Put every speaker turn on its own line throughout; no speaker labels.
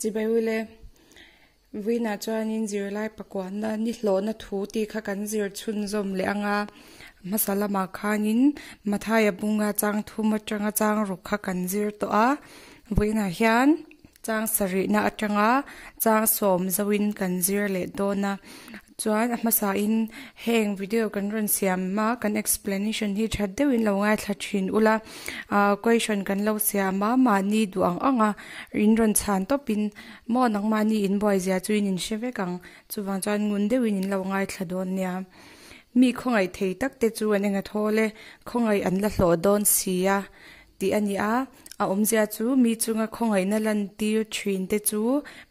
Chibai ule, Vawiinah chuanin zirlai pakuahna ni hlawhna thu tih kha kan zir chhunzawm leh ang a, hmasa lamah khanin Mathaia bunga chang thum atanga chang ruk kha kan zir tawh a, vawiinah hian chang sarihna atanga chang sawm zoin kan zir leh dawn a. Chuan a hmasain heng video kan rawn siam a kan explanation hi that deuhin lo ngaithla thin ula ah question kan lo siam a mahni duh ang ang a in rawn chhan tawpin maw nangmahni in buai zia chu in inhre vek ang chuvang chuan ngun deuhin in lo ngaithla dawn nia mi khawngaih thei tak te chu an enga thawl e khawngaih an la hlawh dawn si a tih a ni a a awmzia chu mi chunga khawngaihna lantir thin te chu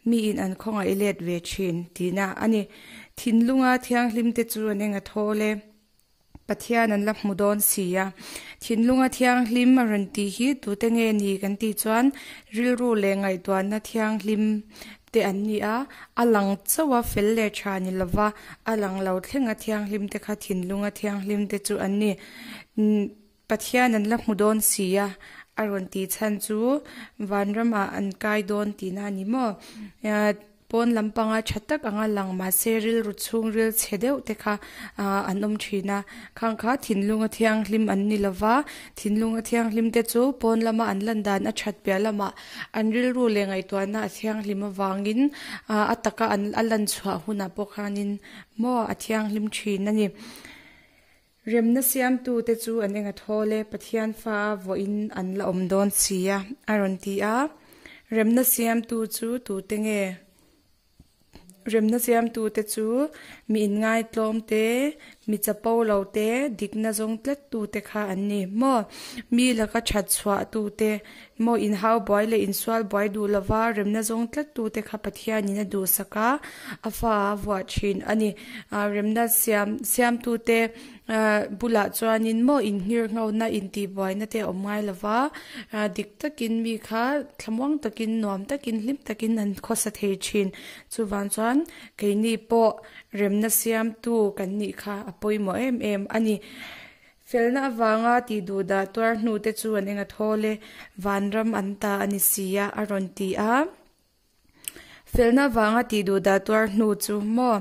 miin an khawngaih let ve thin tihna a ni. Thinlunga thianghlim te chu an eng a thawl e, Pathian an la hmu dawn si a. Thinlunga thianghlim a rawn tih hi tute nge ni kan tih chuan rilru leh ngaihtuahna thianghlim te an ni a, a lang chauh a fel leh tha ni lova a lang lo thlenga thianghlim te kha thinlunga thianghlim te chu an ni. Pathian an la hmu dawn si a, a rawn tih chhan chu vanramah an kai dawn tihna a ni maw? Pawn lampanga tha tak anga lang mahse rilru chhungril chhe deuh te kha an awm thin a, khang kha thinlunga thianghlim an ni lova, thinlunga thianghlim te chu pawn lama an lan dan a that piah lamah an rilru leh ngaihtuahna a thianghlim avangin a taka an a lan chhuah hunah pawh khanin maw a thianghlim thin a ni. Remna siamtute chu an eng a thawl e, Pathian fa a vawiin an la awm dawn si a, a rawn ti a. Remna siamtu chu tute nge? Remna siamtute chu mi inngaitlawm te, mi chapo lo te, dikna zawng tlattute kha an ni maw? Mi laka that chhuahtute maw? Inhau buai leh insual buai duh lova remna zawng tlattute kha Pathianin a duhsak a, a fa a vuah thin a ni. Remna siam siamtute bulah chuanin maw inhngirhnghona intihbuaina te a awm ngai lova, dik takin mi kha thlamuang takin nuam takin hlim takin an khawsa thei thin. Chuvang chuan keini pawh remna siamtu kan nih kha a pawimawh em em a ni. Felna avanga tih duh dah tuar hnu te chu an eng a thawl e, vanram an ta a ni si a, a rawn ti a. Felna avanga tih duh dah tuar hnu chu maw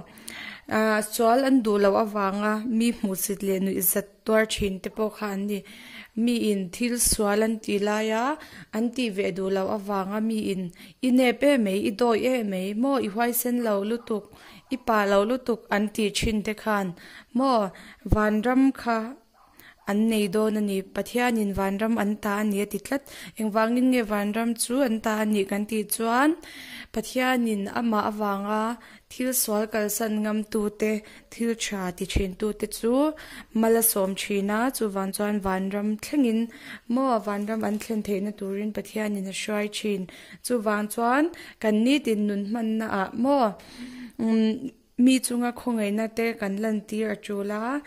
sual an duh loh avanga mi hmuhsit leh nuihzat tuar thin te pawh kha an ni. Miin thil sual an tih laia an tih ve duh loh avanga miin i nep em mai, i dawi em mai, maw i huaisen lo lutuk, i pa lo lutuk an tih thin te khan maw vanram kha An nei dawn a ni. Pathianin vanram an ta a ni a ti tlat. Engvangin nge vanram chu an ta a nih kan tih chuan Pathianin amah avanga thil sual kalsan ngamtute, thil tha ti thintute chu mal a sawm thin a, chuvang chuan vanram thlengin maw vanram an thlen theihna turin Pathianin a hruai thin. Chuvang chuan kan nitin nun hmannaah maw mi chunga khawngaihna te kan lantir a tul a.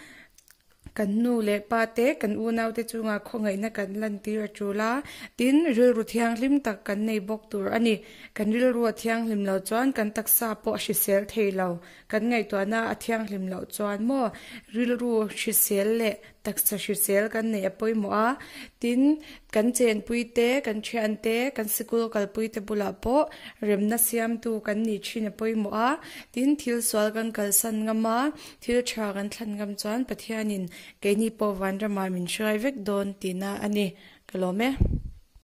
Kan nu leh pa te, kan unau te chungah khawngaihna kan lantir a tul a, tin, rilru thianghlim tak kan nei bawk tur a ni. Kan rilru a thianghlim loh chuan kan taksa pawh a hrisel thei lo. Kan ngaihtuahna a thianghlim loh chuan maw rilru hrisel leh taksa hrisel kan neih a pawimawh a, tin, kan chenpui te, kan thian te, kan sikul kalpui te bulah pawh remna siamtu kan nih thin a pawimawh a, tin, thil sual kan kalsan ngam a, Thil tha kan thlan ngam chuan Pathianin keini pawh vanramah min hruai vek dawn tihna a ni. Ka lawm e.